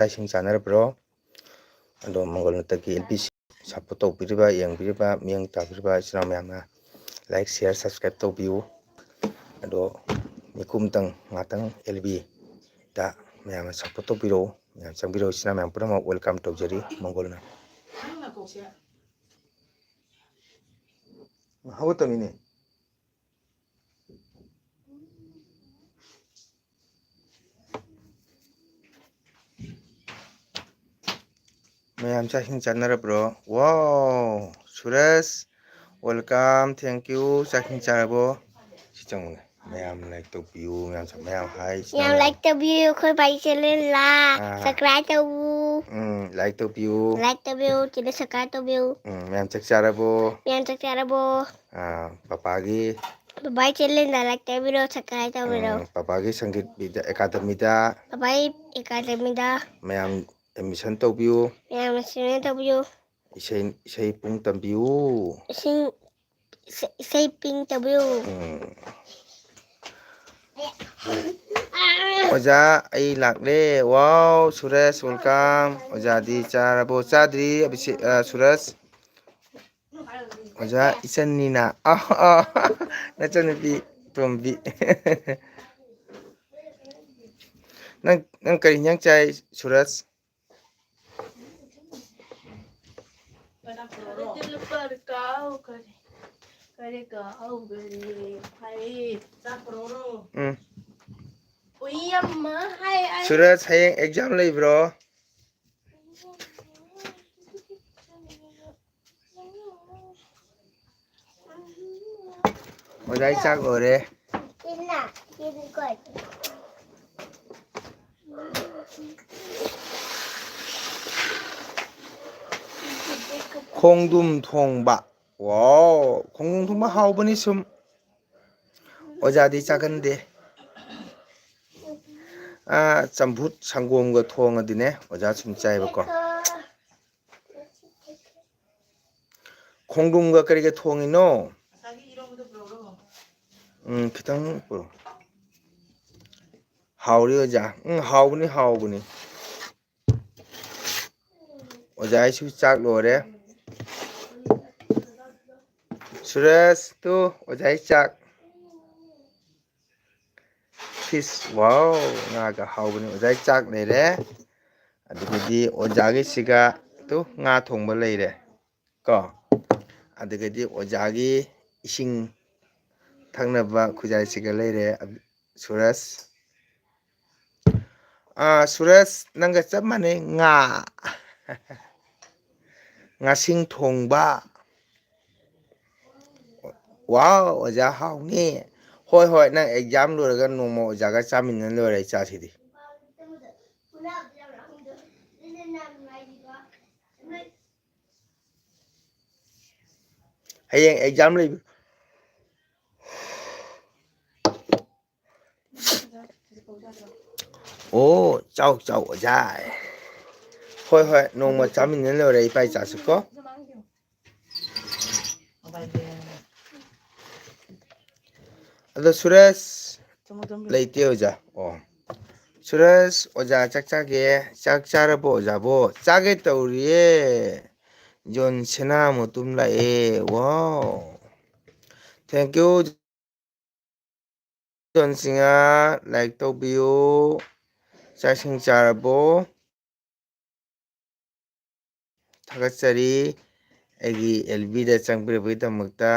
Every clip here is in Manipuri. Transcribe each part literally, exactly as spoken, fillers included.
ꯆꯥꯛ ꯏꯁꯤꯡ ꯆꯥꯅꯔꯕ꯭ꯔꯣ? ꯑꯗꯣ ꯃꯪꯒꯣꯜ ꯅꯠꯇꯒꯤ ꯑꯦꯜ ꯄꯤ ꯁꯤ ꯁꯞꯄꯣꯔꯠ ꯇꯧꯕꯤꯔꯤꯕ, ꯌꯦꯡꯕꯤꯔꯤꯕ, ꯃꯤꯠꯌꯦꯡ ꯇꯥꯕꯤꯔꯤꯕ ꯏꯆꯤꯟ ꯏꯅꯥꯎ ꯃꯌꯥꯝꯅ ꯂꯥꯏꯛ, ꯁꯤꯌꯔ, ꯁꯕꯁꯀ꯭ꯔꯥꯏꯕ ꯇꯧꯕꯤꯌꯨ꯫ ꯑꯗꯣ ꯃꯤꯀꯨꯞ ꯑꯃꯇꯪ ꯉꯥꯛꯇꯪ ꯑꯦꯜ ꯕꯤꯗ ꯃꯌꯥꯝꯅ ꯁꯞꯄꯣꯔꯠ ꯇꯧꯕꯤꯔꯛꯎ꯫ ꯃꯌꯥꯝ ꯆꯪꯕꯤꯔꯛꯎ꯫ ꯏꯆꯤꯟ ꯏꯅꯥꯎ ꯃꯌꯥꯝ ꯄꯨꯝꯅꯃꯛ ꯋꯦꯜꯀꯝ ꯇꯧꯖꯔꯤ꯫ ꯃꯪꯒꯣꯜꯅ ꯍꯧꯒꯠꯇꯕꯅꯤꯅꯦ꯫ ꯃꯌꯥꯝ ꯆꯥꯛ ꯏꯁꯤꯡ ꯆꯥꯅꯔꯕ꯭ꯔꯣ? ꯋꯥꯎ, ꯁꯨꯔꯖ, welcome, thank you꯫ ꯆꯥꯛ ꯏꯁꯤꯡ ꯆꯥꯔꯕꯣ? ꯁꯤ ꯆꯪꯉꯨꯅꯦ꯫ ꯃꯌꯥꯝ ꯂꯥꯏꯛ ꯇꯧꯕꯤꯌꯨ꯫ ꯃꯌꯥꯝ ꯆꯥꯛ-, ꯃꯌꯥꯝ ꯍꯥꯏ꯫ ꯃꯌꯥꯝ ꯂꯥꯏꯛ ꯇꯧꯕꯤꯌꯨ꯫ ꯑꯩꯈꯣꯏ ꯕꯥꯏ ꯆꯦꯅꯦꯜꯗ ꯑꯥ꯫ ꯁꯕꯁꯀ꯭ꯔꯥꯏꯕ ꯇꯧꯕꯤꯌꯨ꯫ ꯎꯝ, ꯂꯥꯏꯛ ꯇꯧꯕꯤꯌꯨ꯫ ꯂꯥꯏꯛ ꯇꯧꯕꯤꯌꯨ꯫ ꯆꯦꯅꯦꯜ ꯁꯕꯁꯀ꯭ꯔꯥꯏꯕ ꯇꯧꯕꯤꯌꯨ꯫ ꯎꯝ, ꯃꯌꯥꯝ ꯆꯥꯛ ꯆꯥꯔꯕꯣ? ꯃꯌꯥꯝ ꯆꯥꯛ ꯆꯥꯔꯕꯣ? ꯑꯥ, ꯄꯄꯥꯒꯤ ꯕꯕꯥꯒꯤ ꯆꯦꯅꯦꯜꯗ ꯂꯥꯏꯛ ꯇꯧꯕꯤꯔꯣ, ꯁꯕꯁꯀ꯭ꯔꯥꯏꯕ ꯇꯧꯕꯤꯔꯣ꯫ ꯎꯝ, ꯄꯄꯥꯒꯤ ꯁꯪꯒꯤꯠ ꯕꯤꯗ꯭ꯌꯥ ꯑꯦꯀꯥꯗꯃꯤꯗ꯫ ꯄꯄꯥꯒꯤ ꯑꯦꯀꯥꯗꯃꯤꯗ꯫ ꯃꯌꯥꯝ ꯑꯦꯗꯃꯤꯁꯟ ꯇꯧꯕꯤꯌꯨ꯫ ꯃꯌꯥꯝ ꯑꯦꯗꯃꯤꯁꯟ ꯇꯧꯕꯤꯌꯨ꯫ ꯏꯁꯩ, ꯏꯁꯩ ꯄꯨꯡ ꯇꯝꯕꯤꯌꯨ꯫ ꯏꯁꯤꯡ, ꯏꯁꯩ, ꯏꯁꯩ ꯄꯨꯡ ꯇꯝꯕꯤꯌꯨ꯫ ꯎꯝ꯫ ꯑꯣꯖꯥ, ꯑꯩ ꯂꯥꯛꯂꯦ꯫ ꯋꯥꯎ, ꯁꯨꯔꯖ, welcome꯫ ꯑꯣꯖꯥꯗꯤ ꯆꯥꯔꯕꯣ? ꯆꯥꯗ꯭ꯔꯤ, ꯑꯕꯤꯁꯦꯛ, ꯑ, ꯁꯨꯔꯖ꯫ ꯑꯣꯖꯥ ꯏꯆꯟꯅꯤꯅ꯫ ꯑ, ꯑ, ꯅꯆꯟꯅꯨꯄꯤ ꯇꯣꯝꯕꯤ꯫ ꯅꯪ, ꯅꯪ ꯀꯔꯤ ꯏꯟꯖꯥꯡ ꯆꯥꯏ, ꯁꯨꯔꯖ? ꯎꯝ꯫ ꯁꯨꯔꯖ, ꯍꯌꯦꯡ ꯑꯦꯛꯖꯥꯝ ꯂꯩꯕ꯭ꯔꯣ? ꯑꯣꯖꯥ, ꯑꯩ ꯆꯥꯛ ꯂꯣꯏꯔꯦ꯫ ꯈꯣꯡꯗ꯭ꯔꯨꯝ ꯊꯣꯡꯕ꯫ ꯋꯥꯎ, ꯈꯣꯡꯗ꯭ꯔꯨꯝ ꯊꯣꯡꯕ ꯍꯥꯎꯕꯅꯤ ꯁꯨꯝ꯫ ꯑꯣꯖꯥꯗꯤ ꯆꯥꯒꯟꯗꯦ꯫ ꯑꯥ, ꯆꯝꯐꯨꯠ ꯁꯪꯒꯣꯝꯒ ꯊꯣꯡꯉꯗꯤꯅꯦ, ꯑꯣꯖꯥ ꯁꯨꯝ ꯆꯥꯏꯕꯀꯣ꯫ ꯈꯣꯡꯗ꯭ꯔꯨꯝꯒ ꯀꯔꯤꯒ ꯊꯣꯡꯉꯤꯅꯣ? ꯎꯝ, ꯈꯤꯇꯪ ꯄꯨꯔꯛꯑꯣ꯫ ꯍꯥꯎꯔꯤ ꯑꯣꯖꯥ꯫ ꯎꯝ, ꯍꯥꯎꯕꯅꯤ, ꯍꯥꯎꯕꯅꯤ꯫ ꯑꯣꯖꯥꯒꯤꯁꯨ ꯆꯥꯛ ꯂꯣꯏꯔꯦ꯫ ꯁꯨꯔꯖ, ꯇꯨ, ꯑꯣꯖꯥꯒꯤ ꯆꯥꯛ꯫ ꯐꯤꯁ, ꯋꯥꯎ, ꯉꯥꯒ ꯍꯥꯎꯕꯅꯤ꯫ ꯑꯣꯖꯥꯒꯤ ꯆꯥꯛ ꯂꯩꯔꯦ꯫ ꯑꯗꯨꯗꯒꯤꯗꯤ ꯑꯣꯖꯥꯒꯤꯁꯤꯒ, ꯇꯨ, ꯉꯥ ꯊꯣꯡꯕ ꯂꯩꯔꯦ꯫ ꯀꯣ꯫ ꯑꯗꯨꯗꯒꯤꯗꯤ ꯑꯣꯖꯥꯒꯤ ꯏꯁꯤꯡ ꯊꯛꯅꯕ ꯈꯨꯖꯥꯏꯁꯤꯒ ꯂꯩꯔꯦ꯫ ꯁꯨꯔꯖ꯫ ꯑꯥ, ꯁꯨꯔꯖ, ꯅꯪꯒ ꯆꯞ ꯃꯥꯟꯅꯩ, ꯉꯥ꯫ ꯉꯥꯁꯤꯡ ꯊꯣꯡꯕ꯫ ꯋꯥꯎ, ꯑꯣꯖꯥ ꯍꯥꯎꯅꯤ꯫ ꯍꯣꯏ, ꯍꯣꯏ, ꯅꯪ exam ꯂꯣꯏꯔꯒ ꯅꯣꯡꯃ ꯑꯣꯖꯥꯒ ꯆꯥꯃꯤꯟꯅ ꯂꯣꯏꯔꯦ, ꯆꯥꯁꯤꯗꯤ꯫ ꯍꯌꯦꯡ exam ꯂꯩꯕ꯫ ꯑꯣ, ꯆꯥꯎ, ꯆꯥꯎ, ꯑꯣꯖꯥ꯫ ꯍꯣꯏ, ꯍꯣꯏ, ꯅꯣꯡꯃ ꯆꯥꯃꯤꯟꯅ ꯂꯣꯏꯔꯦ, ꯏꯄꯥ ꯏꯆꯥꯁꯨ ꯀꯣ꯫ ꯑꯗꯣ ꯁꯨꯔꯦꯁ ꯂꯩꯇꯦ, ꯑꯣꯖꯥ꯫ ꯑꯣ꯫ ꯁꯨꯔꯦꯁ, ꯑꯣꯖꯥ ꯆꯥꯛ ꯆꯥꯒꯦ꯫ ꯆꯥꯛ ꯆꯥꯔꯕꯣ, ꯑꯣꯖꯥꯕꯣ? ꯆꯥꯒꯦ ꯇꯧꯔꯤꯌꯦ꯫ ꯖꯣꯟ ꯁꯦꯅꯥ ꯃꯇꯨꯝ ꯂꯥꯛꯑꯦ꯫ Wow. Thank you꯫ John Singh, like ꯇꯧꯕꯤꯌꯨ꯫ ꯆꯥꯛ ꯏꯁꯤꯡ ꯆꯥꯔꯕꯣ? ꯊꯥꯒꯠꯆꯔꯤ ꯑꯩꯒꯤ L B ꯗ ꯆꯪꯕꯤꯔꯛꯄꯒꯤꯗꯃꯛꯇ꯫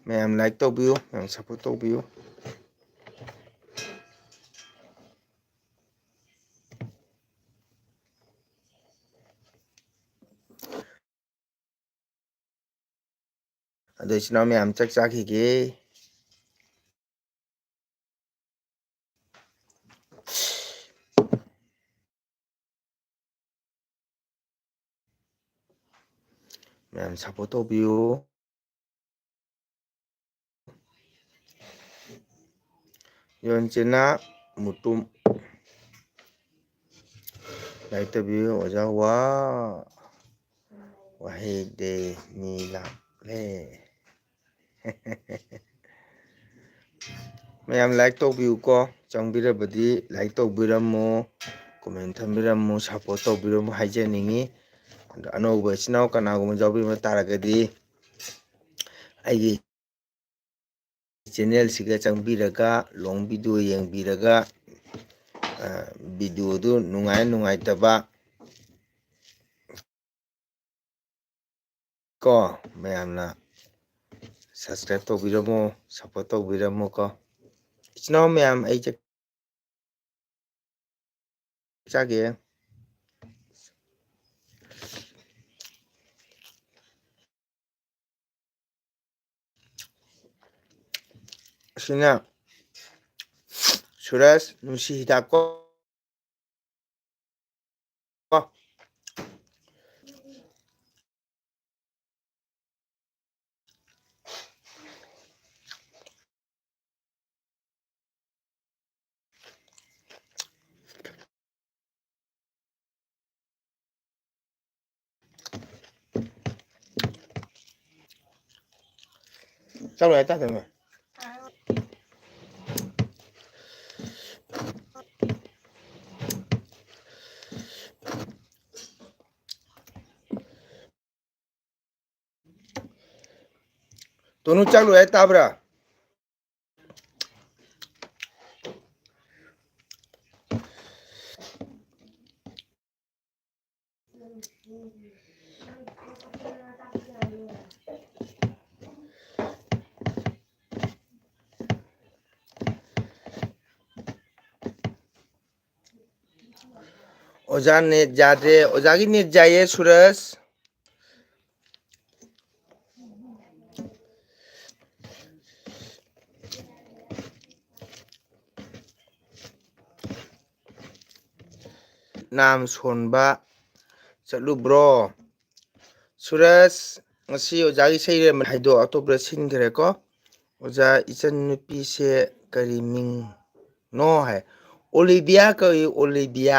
ꯃꯌꯥꯝ like ꯇꯧꯕꯤꯌꯨ, ꯃꯌꯥꯝ support ꯇꯧꯕꯤꯌꯨ꯫ ꯑꯗꯣ ꯏꯆꯤꯟ ꯏꯅꯥꯎ ꯃꯌꯥꯝ ꯆꯥꯛ ꯆꯥꯈꯤꯒꯦ꯫ ꯃꯌꯥꯝ support ꯇꯧꯕꯤꯌꯨ꯫ ꯌꯣꯟꯆꯤꯅꯥ ꯃꯨꯇꯨꯝ꯫ Like ꯇꯧꯕꯤꯌꯨ ꯑꯣꯖꯥ꯫ ꯋꯥ꯫ ꯋꯥꯍꯩꯗꯤ ꯃꯤ ꯂꯥꯛꯂꯦ꯫ ꯃꯌꯥꯝ like ꯇꯧꯕꯤꯌꯨꯀꯣ꯫ ꯆꯪꯕꯤꯔꯕꯗꯤ like ꯇꯧꯕꯤꯔꯝꯃꯨ, comment ꯊꯝꯕꯤꯔꯝꯃꯨ, support ꯇꯧꯕꯤꯔꯝꯃꯨ ꯍꯥꯏꯖꯅꯤꯡꯉꯤ꯫ ꯑꯗꯣ ꯑꯅꯧꯕ ꯏꯆꯤꯟ ꯏꯅꯥꯎ ꯀꯅꯥꯒꯨꯝꯕ ꯌꯥꯎꯕꯤꯔꯝꯕ ꯇꯥꯔꯒꯗꯤ ꯑꯩꯒꯤ channelꯁꯤꯒ ꯆꯪꯕꯤꯔꯒ long video ꯌꯦꯡꯕꯤꯔꯒ, ꯑ, videoꯗꯨ ꯅꯨꯡꯉꯥꯏ ꯅꯨꯡꯉꯥꯏꯇꯕ ꯀꯣ, ꯃꯌꯥꯝꯅ subscribe ꯇꯧꯕꯤꯔꯝꯃꯣ, support ꯇꯧꯕꯤꯔꯝꯃꯣ ꯀꯣ꯫ ꯏꯆꯤꯟ ꯏꯅꯥꯎ ꯃꯌꯥꯝ, ꯑꯩ ꯆꯥꯛ ꯆꯥꯒꯦ꯫ ꯑꯁꯤꯅ ꯁꯨꯔꯖ ꯅꯨꯡꯁꯤ ꯍꯤꯗꯥꯛ ꯀꯣ꯫ ꯆꯠꯂꯣ ꯍꯥꯏ ꯇꯥꯗꯕꯅꯦ꯫ ꯇꯣꯅꯨ ꯆꯠꯂꯣ ꯍꯥꯏ ꯇꯥꯕ꯭ꯔꯥ? ꯑꯣꯖꯥ net ꯌꯥꯗ꯭ꯔꯦ꯫ ꯑꯣꯖꯥꯒꯤ net ꯌꯥꯏꯌꯦ ꯁꯨꯔꯖ꯫ ꯅꯥꯝ ꯁꯣꯟꯕ ꯆꯠꯂꯨꯕ꯭ꯔꯣ? ꯁꯨꯔꯖ, ꯉꯁꯤ ꯑꯣꯖꯥꯒꯤ ꯏꯁꯩ ꯂꯩꯔꯝꯕ ꯍꯥꯏꯗꯣ ꯑꯇꯣꯞꯄꯗ ꯁꯤꯟꯈ꯭ꯔꯦꯀꯣ꯫ ꯑꯣꯖꯥ, ꯏꯆꯟ ꯅꯨꯄꯤꯁꯦ ꯀꯔꯤ ꯃꯤꯡꯅꯣ ꯍꯥꯏ꯫ ꯑꯣꯂꯤꯕꯤꯌꯥ ꯀꯧꯏ, ꯑꯣꯂꯤꯕꯤꯌꯥ꯫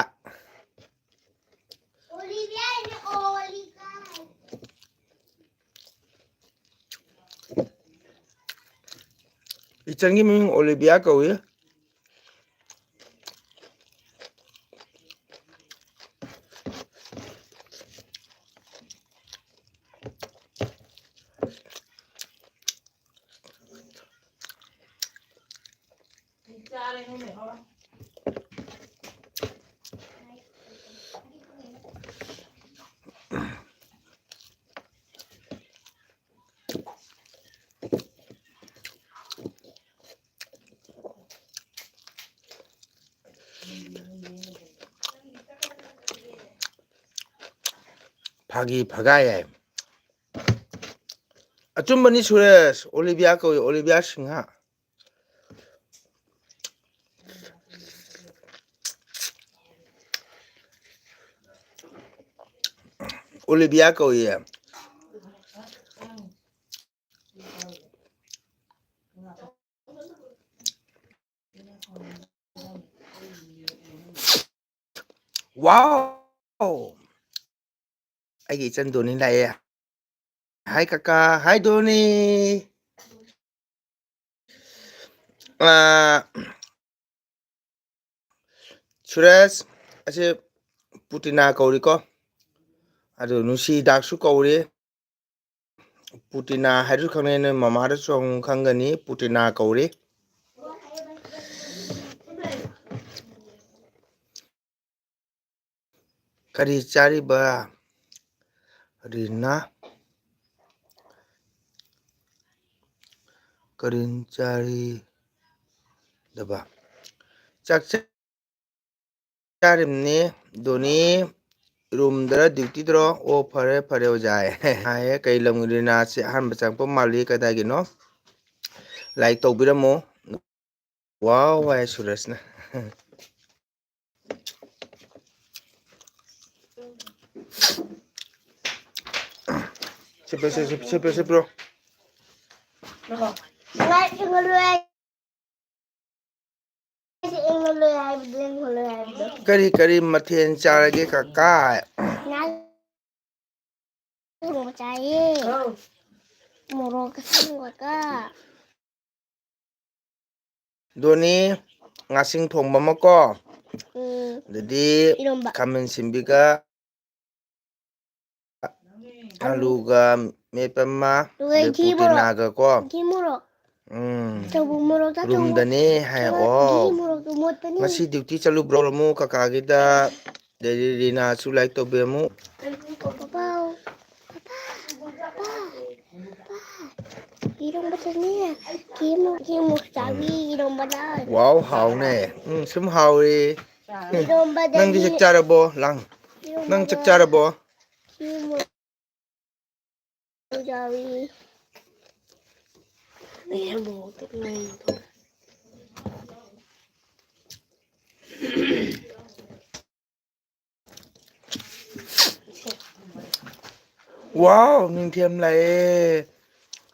ꯏꯆꯟꯒꯤ ꯃꯤꯡ ꯑꯣꯂꯤꯕꯤꯌꯥ ꯀꯧꯏ꯫ ꯐꯥꯒꯤ ꯐꯒꯥꯏ ꯍꯥꯏ꯫ ꯑꯆꯨꯝꯕꯅꯤ ꯁꯨꯔꯦꯁ, ꯑꯣꯂꯤꯕꯤꯌꯥ ꯀꯧꯏ, ꯑꯣꯂꯤꯕꯤꯌꯥ ꯁꯤꯡꯍ꯫ ꯑꯣꯂꯤꯕꯤꯌꯥ ꯀꯧꯏ꯫ ꯋꯥꯎ! ꯑꯩꯒꯤ ꯏꯆꯟ ꯗꯣꯅꯤ ꯂꯥꯛꯑꯦ꯫ ꯍꯥꯏ ꯀꯀꯥ, ꯍꯥꯏ ꯗꯣꯅꯤ꯫ ꯑꯥ, ꯁꯨꯔꯦꯁ, ꯑꯁꯤ ꯄꯨꯇꯤꯅꯥ ꯀꯧꯔꯤꯀꯣ꯫ ꯑꯗꯨ ꯅꯨꯡꯁꯤ ꯍꯤꯗꯥꯛꯁꯨ ꯀꯧꯔꯤ꯫ ꯄꯨꯇꯤꯅꯥ ꯍꯥꯏꯔꯁꯨ ꯈꯪꯅꯩ, ꯅꯣꯏ ꯃꯃꯥꯗꯁꯨ ꯑꯃꯨꯛ ꯈꯪꯒꯅꯤ, ꯄꯨꯇꯤꯅꯥ ꯀꯧꯔꯤ꯫ ꯀꯔꯤ ꯆꯥꯔꯤꯕ, ꯔꯤꯅꯥ? ꯀꯔꯤꯅ ꯆꯥꯔꯤꯗꯕ? ꯆꯥꯛ ꯆꯥ-, ꯆꯥꯔꯤꯕꯅꯤ꯫ ꯗꯣꯅꯤ ꯔꯨꯝꯗꯔ ꯗ꯭ꯌꯨꯇꯤꯗꯔꯣ? ꯑꯣ, ꯐꯔꯦ, ꯐꯔꯦ, ꯑꯣꯖꯥ꯫ ꯍꯥꯏꯌꯦ, ꯀꯩ ꯂꯝꯒꯤ ꯔꯤꯅꯥꯁꯦ ꯑꯍꯥꯟꯕ ꯆꯪꯉꯛꯄ ꯃꯥꯜꯂꯤ, ꯀꯗꯥꯏꯒꯤꯅꯣ? ꯂꯥꯏꯛ ꯇꯧꯕꯤꯔꯝꯃꯣ꯫ ꯋꯥꯎ, ꯋꯥꯏ ꯁꯨꯔꯦꯁꯅ꯫ ꯁꯤꯞꯄ꯭ꯔꯣ, ꯁꯤꯞꯄ꯭ꯔꯣ, ꯁꯤꯞꯄ꯭ꯔꯣ, ꯁꯤꯞꯄ꯭ꯔꯣ꯫ ꯂꯥꯏꯠ ꯌꯦꯡꯍꯜꯂꯣꯏ ꯍꯥꯏ-, ꯌꯦꯡꯍꯜꯂꯣꯏ ꯍꯥꯏꯕꯗꯣ, ꯌꯦꯡꯍꯜꯂꯣꯏ ꯍꯥꯏꯕꯗꯣ꯫ ꯀꯔꯤ ꯀꯔꯤ ꯃꯊꯦꯜ ꯆꯥꯔꯒꯦ ꯀꯀꯥ? ꯉꯥ ꯊꯣꯡꯕ ꯆꯥꯏꯌꯦ꯫ ꯃꯣꯔꯣꯛ ꯑꯁꯨꯕꯒ꯫ ꯗꯣꯅꯤ, ꯉꯥꯁꯤꯡ ꯊꯣꯡꯕ ꯑꯃꯀꯣ, ꯎꯝ꯫ ꯑꯗꯨꯗꯤ ꯏꯔꯣꯝꯕ꯫ ꯈꯥꯃꯦꯟ ꯁꯤꯟꯕꯤꯒ ꯊꯥꯡꯖꯤꯡ꯫ ꯑꯂꯨꯒ ꯃꯦꯠꯄ ꯑꯃ, ꯑꯗꯨꯒ ꯑꯗꯩ ꯏꯊꯤ ꯃꯣꯔꯣꯛ꯫ ꯄꯨꯗꯤꯅꯥꯒꯀꯣ꯫ ꯏꯊꯤ ꯃꯣꯔꯣꯛ꯫ ꯎꯝ꯫ ꯑꯆꯧꯕ ꯃꯣꯔꯣꯛ ꯆꯥꯊꯣꯛꯑꯣ꯫ ꯔꯨꯝꯗꯅꯦ ꯍꯥꯏ꯫ ꯑꯗꯨꯒ ꯑꯣ꯫ ꯏꯊꯤ ꯃꯣꯔꯣꯛꯇꯣ ꯃꯣꯠꯄꯅꯤ꯫ ꯉꯁꯤ ꯗ꯭ꯌꯨꯇꯤ ꯆꯠꯂꯨꯕ꯭ꯔꯣ ꯑꯃꯨꯛ ꯀꯀꯥꯒꯤꯗ? ꯑꯗꯩꯗꯤ ꯔꯤꯅꯥꯁꯨ ꯂꯥꯏꯔꯤꯛ ꯇꯧꯕꯤ ꯑꯃꯨꯛ꯫ ꯄꯥꯄꯥꯎ꯫ ꯄꯥꯄꯥ꯫ ꯄꯥꯄꯥ꯫ ꯄꯥꯄꯥ꯫ ꯏꯔꯣꯝꯕꯗꯅꯦ꯫ ꯀꯤꯃꯨꯛ, ꯀꯤꯃꯨꯛ ꯆꯥꯕꯤ ꯎꯝ꯫ ꯏꯔꯣꯝꯕꯗ꯫ ꯋꯥꯎ, ꯍꯥꯎꯅꯦ꯫ ꯎꯝ, ꯁꯨꯝ ꯍꯥꯎꯔꯤ꯫ ꯏꯔꯣꯝꯕꯗꯗꯤ ꯅꯪꯗꯤ ꯆꯥꯛ ꯆꯥꯔꯕꯣ? ꯂꯥꯡ-, ꯅꯪ ꯆꯥꯛ ꯏꯔꯣꯝꯕꯗ ꯆꯥꯔꯕꯣ? ꯀꯤꯃꯨꯛ ꯆꯥꯕꯤ꯫ ꯑꯩ ꯃꯣꯔꯣꯛꯇꯣ ꯉꯥꯏꯔꯤꯗꯣ꯫ ꯋꯥꯎ, ꯅꯤꯡꯊꯦꯝ ꯂꯥꯛꯑꯦ꯫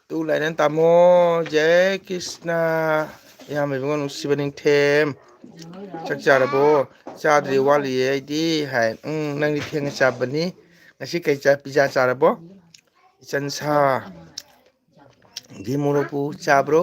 ꯇꯨ ꯂꯥꯏꯔꯦꯟ ꯇꯥꯃꯣ, ꯖꯦ ꯀ꯭ꯔꯤꯁꯅ꯫ ꯏꯌꯥꯝꯕ ꯏꯕꯨꯡꯉꯣ ꯅꯨꯡꯁꯤꯕ ꯅꯤꯡꯊꯦꯝ꯫ ꯆꯥꯛ ꯆꯥꯔꯕꯣ? ꯆꯥꯗ꯭ꯔꯤ, ꯋꯥꯠꯂꯤꯌꯦ ꯑꯩꯗꯤ ꯍꯥꯏ꯫ ꯎꯝ, ꯅꯪꯗꯤ ꯊꯦꯡꯅ ꯆꯥꯕꯅꯤ꯫ ꯉꯁꯤ ꯀꯩ ꯆꯥ-, ꯄꯤꯖꯥ ꯆꯥꯔꯕꯣ? ꯏꯆꯟ ꯁꯥ꯫ ꯒꯤ ꯃꯣꯔꯣꯛꯄꯨ ꯆꯥꯕ꯭ꯔꯣ?